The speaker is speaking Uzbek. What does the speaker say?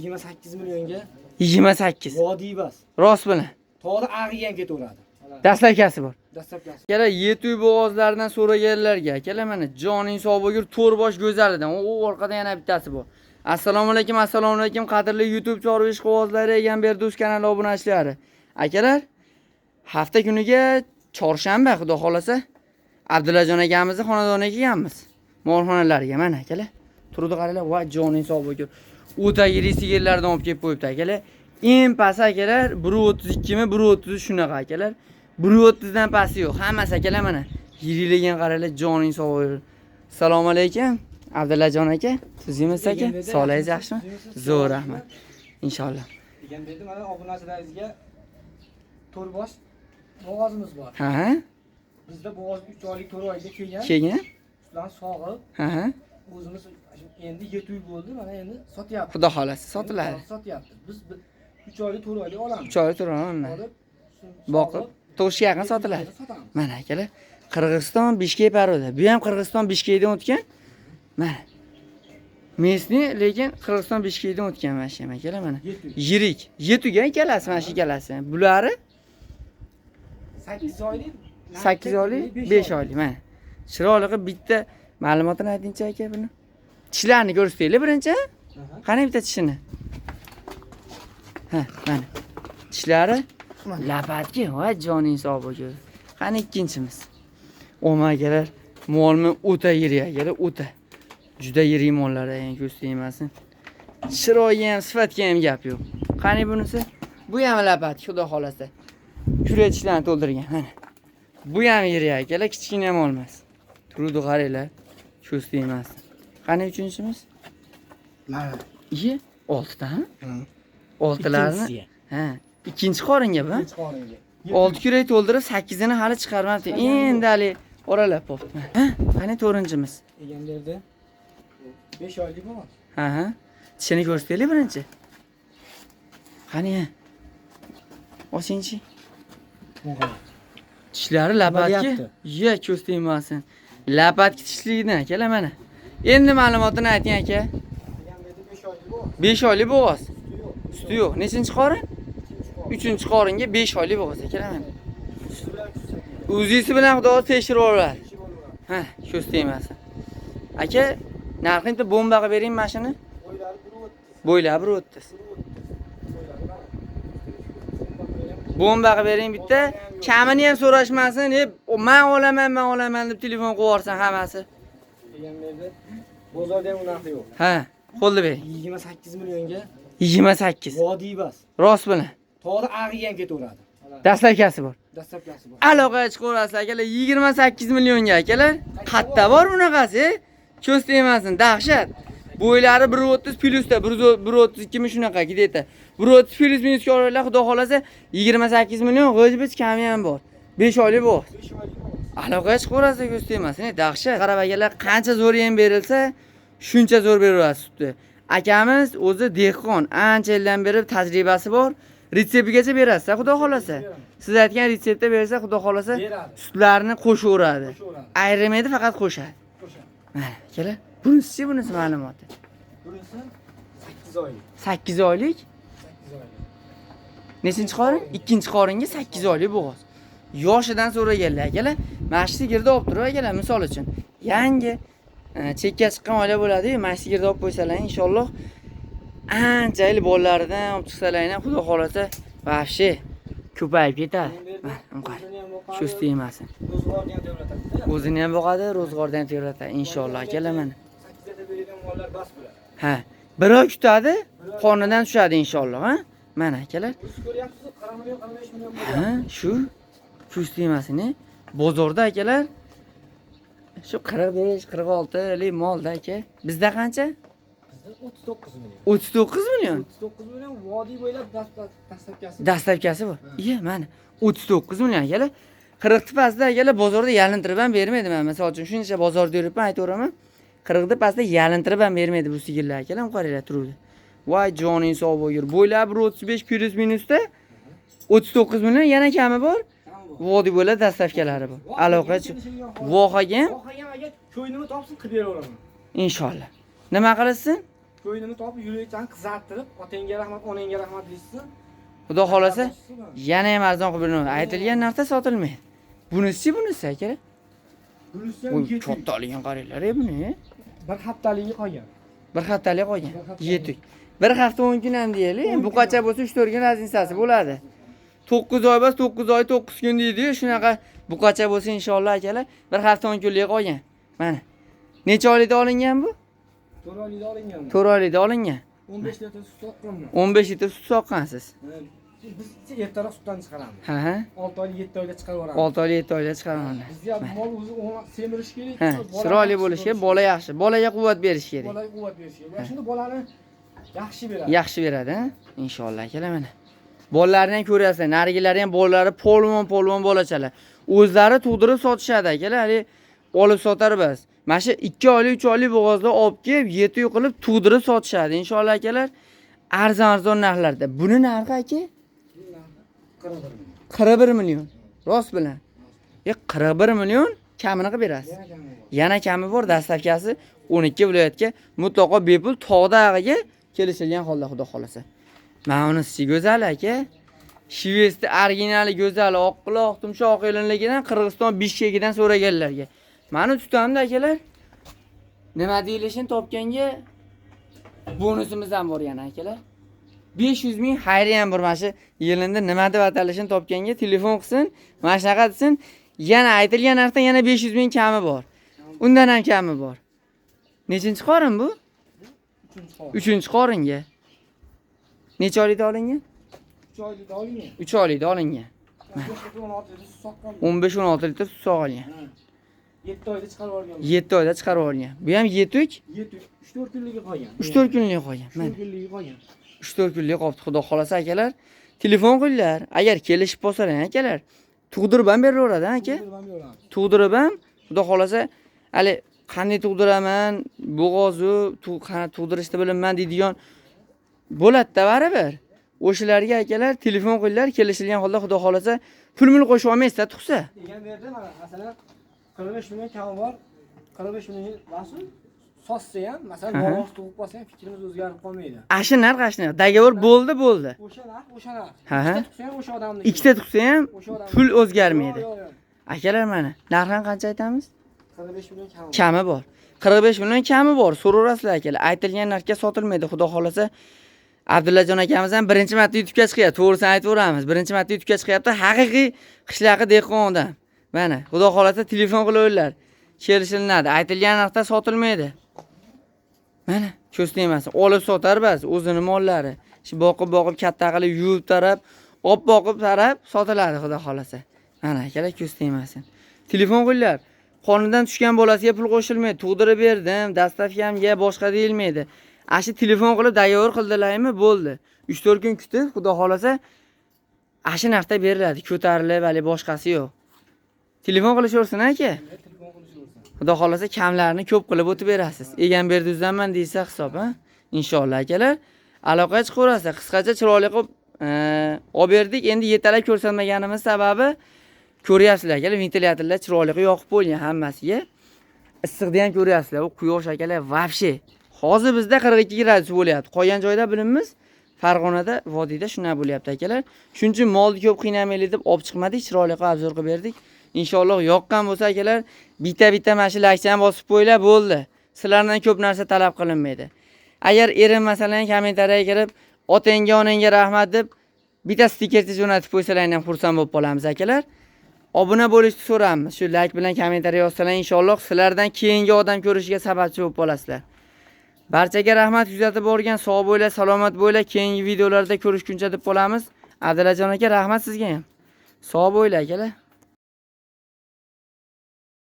28 millionga 28. Vodiy bas. Rost bilan. Tog'da ag'iga ham ketaveradi. Dastlabkasi bor. Dastlabkasi. Akalar, yetuv bo'g'ozlaridan so'raganlarga akalar, mana joning sog' bo'lgur, to'rbosh go'zalidan. U orqada yana bittasi bor. Assalomu alaykum, assalomu alaykum, qadrli YouTube chorva ishqibozlari, Egamberdi kanali obunachilari. Akalar, hafta kuniga chorshanba, xudo xolasa, Abdullajon akamizni xonadoniga kelganmiz. Molxonalariga mana akalar. Turdi qaranglar, voy joning sog' bo'lgur. O'ta yirik sigirlardan olib kelib qo'yibdi akalar. Eng pasti akalar 1.32 mi, 1.33 shunaqa akalar. 1.30 dan pasti yo'q. Hammasi akalar mana. Yirikligini qaranglar, joning sog' bo'lgur. Assalomu alaykum. Abdullajon aka, tuzimiz aka. Sog'ligingiz yaxshimi? Zo'r, rahmat. Inshaalloh. Egamberdi, mana obunachilaringizga to'rbosh bo'g'ozimiz bor. Ha ha. Bizda bo'g'oz 3 oylik, 4 oyda kelgan. Keyin? Sutlarni sog'ib, Ha ha. o'zimiz endi yetuv bo'ldi, mana endi sotyapmiz. Xudo xolasi sotiladi. Endi sotyapti. Biz 3 oylik, 4 oylik olamiz. 3 oylik, 4 oylik Olib, sutini boqib, sog'ib, tug'ishga yaqin sotiladi. Sotamiz. Mana akalar, Qirg'iziston Bishkek paroda. Bu ham Qirg'iziston Bishkekdan o'tgan. Mana. Mesni, lekin Qirg'iziston Bishkekdan o'tgan mana shu ham akalar mana. Yetuk. Yirik. Yetugan ikkalasi mana shu ikkalasi. Bulari 8 oylik, 8 oylik, 5 oylik mana. Chiroyli qilib bitta ma'lumotini aytingchi aka buni. Tishlarini ko'rsataylik birinchi. Aha. Qani bitta tishini. Ha, mana. Tishlari lapatki, voy joning sog' bo'lsin. Qani ikkinchimiz. O'ma akalar, molmi o'ta yirik akalar, o'ta. Juda yirik mollar ekan, ko'z tegmasin. Chiroyiga ham, sifatga ham gap yo'q. Qani bunisi? Bu ham lapatki, xudo xolasa. Kurak tishlarni to'ldirgan, mana. Bu ham yirik akalar, kichkina mol emas. Turudi qaranglar, ko'z tegmasin. Qani uchinchimiz? Mana. Iye, oltitami? Oltilarni. Ikkinchisiga. Ha, ikkinchi qoringa bu. Ikkinchi qoringa. Olti kurak to'ldirib, sakkizini hali chiqarmabdi. Endi hali oralab bo'pti. Ha, qani to'rtinchimiz? Egamberdi. 5 oylik bo'g'oz. Ha, ha. Tishini ko'rsataylik birinchi. Qani? Ha. Ochingchi. Tishlari lapatki. deyapti? Ye, ko'z tegmasin. Lapatki tishligidan akalar mana. Endi ma'lumotini ayting aka. Egamberdi 5 oylik bo'g'oz. 5 oylik bo'g'oz. Suti yo'q. Suti yo'q. Nechinchi qorin? Ikkinchi qorin. 3 qoringa 5 oylik bo'g'oz akalar mana. Suti bilan tushsa. O'zisi bilan xudo tekshirib oladi. Tekshirib olaveradi. Ha, ko'z tegmasin. Aka, narxini bitta bomba qilib bering mana shuni. Bo'ylari 1.30. Bo'ylari 1.30. 1.30. Bo'ylari mana. Bomba qilib bering bitta. Kamini ham so'rashmasin, "E, men olaman, men olaman" deb telefon qilib yuborsin hammasi. Egamberdi. Bozorda ham unaqa yo'q. Ha, qo'lni bering. 28 millionga 28. vodiy bas. Rost bilan. Tog'da ag'iga ham ketaveradi. Dastlabkasi bor. Dastlabkasi bor. Aloqaga chiqaverasiz akalar, 28 millionga akalar. Qatta bor bunaqasi? Ko'z tegmasin, dahshat. Bo'ylari 1.30 plyusda, 1.32 mi shunaqa где-то. 1.30 plyus minusga olinglar, xudo xolasa 28 million g'ij-bij kami ham bor. 5 oylik bo'g'oz. 5 oylik bo'g'oz. Aloqaga chiqaverasiz, ko'z tegmasin, dahshat. Qarab akalar, qancha zo'r yem berilsa, shuncha zo'r beraveradi sutni. Akamiz o'zi dehqon, ancha yildan beri tajribasi bor. Retseptigacha berasiz, xudo xolasa. Siz aytgan retseptda bersa, xudo xolasa, Beradi. sutlarni qo'shaveradi. Qo'shaveradi. Ayrimaydi, faqat qo'shadi. Qo'shadi. Mana akalar, bunisi bunisi ma'lumoti. Bunisi 8 oylik. 8 oylik, 8 oylik. nechinchi qorin? Ikkinchi qoringa 8 oylik bo'g'oz. Yoshidan so'raganlar akalar, mana shu sigirni olib turib akalar, misol uchun, yangi chekka chiqqan oila bo'ladi-yu, mana shu sigirni olib qo'ysalar, inshaalloh ancha yil bolalaridan olib chiqsalar ham xudo xolasa, вообще ko'payib ketadi. Mana, uni qara. O'zini ham boqadi. Ko'z tegmasin. Ro'zg'orni ham davlatadi. O'zini ham boqadi, ro'zg'orni ham tebratadi inshaalloh akalar mana. 8 ta beradigan mollar bas bo'ladi. Ha, bir oy kutadi, qornidan tushadi inshaalloh, ha? Mana akalar. Siz ko'ryapsiz, 40 million, 45 million bo'ladi. Ha, shu ko'z tegmasin, e. Bozorda akalar shu 45, 46 lik molda aka. Bizda qancha? Bizda 39 million. 39 million. 39 million vodiy bo'ylab dastlabkasi. Dastlabkasi bor. Iya, mana 39 million akalar. 40 pastda akalar bozorda yalintirib ham bermaydi. Men misol uchun shuncha bozorda yuribman, aytaveraman. 40 pastda yalintirib ham bermaydi bu sigirlar akalar. Qaranglar turuvdi. Voy joning sog' bo'lgur. Bo'ylab 1.35 plyus minusda 39 million yana kami bor. Vodiy bo'ylab dastlabkalari bor. Aloqa vohaga ham Vohaga ham agar ko'ynimni topsin qilib beraveraman. inshaalloh. Nima qilsin? Ko'nglini topib, yurakchani qizartirib, otangga rahmat, onangga rahmat deysiz. Xudo xolasa yana ham arzon qilib beraman. Aytilgan narsa sotilmaydi. Bunisi bunisi aka. Bunisi ham Voy, yetuk. kattaligini qaranglar, buni. Bir haftaligi qolgan. Bir haftalik qolgan. Bir haftalik. Yetuk. Bir hafta 10 kun ham deylik. 10 Bu kun. qacha bo'lsa 3-4 kun разница si bo'ladi. 9 oy bas 9 oy 9 kun deydi-yu, shunaqa buqacha bo'lsa inshaalloh akalar, bir hafta 10 kunlik qolgan. Mana. Necha oylikda olingan bu? 4 oylikda olingan. 4 oylikda olingan. 15 litr sut soqqanman. 15 litr sut soqqansiz. Biz ertaroq sutdan chiqaramiz. Ha ha. 6 oylik, 7 oyda chiqarib yuboramiz. 6 oylik, 7 oyda chiqaramiz. Bizga mol o'zi semirishi kerak. Ha, bola chiroyli yaxshi bo'lishi kerak, bola yaxshi. Bolaga quvvat berish kerak. Bolaga quvvat berish kerak. Va shunda bolani yaxshi beradi. Yaxshi beradi, ha? Inshaalloh akalar mana. Bolalarni ham ko'ryapsizlar, narigilari ham bolalari polvon polvon bolachalar. O'zlari tug'dirib sotishadi akalar, hali olib sotar emas. Mana shu 2 oylik, 3 oylik bo'g'ozlar olib kelib, yetuk qilib tug'dirib sotishadi. Inshaalloh akalar, arzon arzon narxlarda. Buni narxi aka 41 million. 41 million. Rost bilan. 41 million kamini qilib berasiz. Yana kami bor. Yana kami bor, dastlabkasi 12 viloyatga mutlaqo bepul tog'dag'iga kelishilgan holda xudo xolasa. Mana unisi go'zal aka. Shvetsiyada originali go'zal oqquloq tumshoq elinligidan Qirg'iziston Bishkekidan so'raganlarga. Mana tutamda akalar. Nima deyilishini topganga bonusimiz ham bor yana akalar. 500 ming xayri ham bor mana shu yelinda nima deb atalishini topganga telefon qilsin, mana shunaqa desin, yana aytilgan narxdan yana 500 ming kami bor. Undan ham kami bor. Nechinchi qorin bu? 3-chi qorin. 3-chi qoringa. Necha oylikda olingan? 3 oylikda olingan. 3 oylikda olingan. 15 litr 16 litr sut soqqan. 15-16 litr sut sog'ilgan. 7 oyda chiqarib olgan. 7 oyda chiqarib olgan. Bu ham yetuk, 7 3-4 kunligi qolgan. 3-4 kunlik qolgan. Mana 3-4 kunligi qolgan. 3-4 kunlik qolibdi, xudo xolasa akalar. Telefon qilinglar. Agar kelishib qolsalar akalar, tug'dirib ham beraveradi aka. Tug'dirib ham beramiz. Tug'dirib ham xudo xolasa hali qanday tug'diraman, bo'g'ozu tug'dirishni bilinman deydigan bo'ladi-da baribir. O'shalarga akalar telefon qilinglar, kelishilgan holda xudo xolasa pul mul qo'shib olmaysizda tug'sa. Degan bu yerda mana masalan 45 million kami bor. 45 million rasul sotsa ham, masalan, norozi tug'ib qolsa ham fikrimiz o'zgarib qolmaydi. Ashi narx, ashi narx. Договор bo'ldi, bo'ldi. O'sha narx, o'sha narx. Ha, ha. Ikkita tug'sa ham o'sha odamniki. Ikkita tug'sa ham O'sha odamniki. pul o'zgarmaydi. Yo'q, yo'q, yo'q. Akalar mana narxini qancha aytamiz? 45 million kami bor. Kami bor. 45 million kami bor. So'raverasizlar akalar. Aytilgan narxga sotilmaydi, xudo xolasa. Abdullajon akamiz ham birinchi marta YouTube'ga chiqyapti. To'g'risini aytaveramiz. Birinchi marta YouTube'ga chiqyapti. Haqiqiy qishlaqi dehqon odam. Mana, xudo xolasa telefon qilaverlar. Kelishilinadi. Aytilgan narxda sotilmaydi. Mana, ko'z tegmasin. Olib sotar bas o'zini mollari. Shu boqib-boqib katta qilib yuvib tarab, oppoq qilib tarab sotiladi xudo xolasa. Mana akalar ko'z tegmasin. Telefon qilinglar. Qonidan tushgan bolasiga pul qo'shilmaydi. Tug'dirib berdim, dastavkamga boshqa deyilmaydi. Ashi telefon qilib договор qildilarmi, bo'ldi. 3-4 kun kutib, xudo xolasa ashi narxda beriladi. Ko'tarilib, hali boshqasi yo'q. Telefon qilishaversin aka. Telefon qilishaversin. Xudo xolasa kamlarini ko'p qilib o'tib berasiz. Egamberduzdanman deysa hisob, ha? Inshaalloh akalar. Aloqaga chiqaverasiz. Qisqacha chiroyli qilib olib berdik. Endi yetalab ko'rsatmaganimiz sababi ko'ryapsizlar akalar, ventilyatorlar chiroyli qilib yoqib qo'yilgan hammasiga. Issiqda ham ko'ryapsizlar, u quyosh akalar вообще. Hozir bizda 42 gradus bo'lyapti. Qolgan joyda bilinmiz. Farg'onada, vodiyda shunday bo'lyapti akalar. Shuning uchun molni ko'p qiynamaylik deb olib chiqmadik, chiroyli qilib обзор qilib berdik. Inshaalloh yoqqan bo'lsa akalar, bitta-bitta mana shu laykchani bosib qo'yinglar, bo'ldi. Sizlardan ko'p narsa talab qilinmaydi. Agar erinmasalar kommentariyaga kirib, otangga, onangga rahmat deb bitta stikercha jo'natib qo'ysalaring ham xursand bo'lib qolamiz akalar. Obuna bo'lishni so'ramiz. Shu layk bilan kommentariya yozsalar inshaalloh sizlardan keyingi odam ko'rishiga sababchi bo'lib qolasizlar. Barchaga rahmat kuzatib borgan, sog' bo'linglar, salomat bo'linglar. Keyingi videolarda ko'rishguncha deb qolamiz. Abdullajon aka, rahmat sizga ham. Sog' bo'linglar akalar.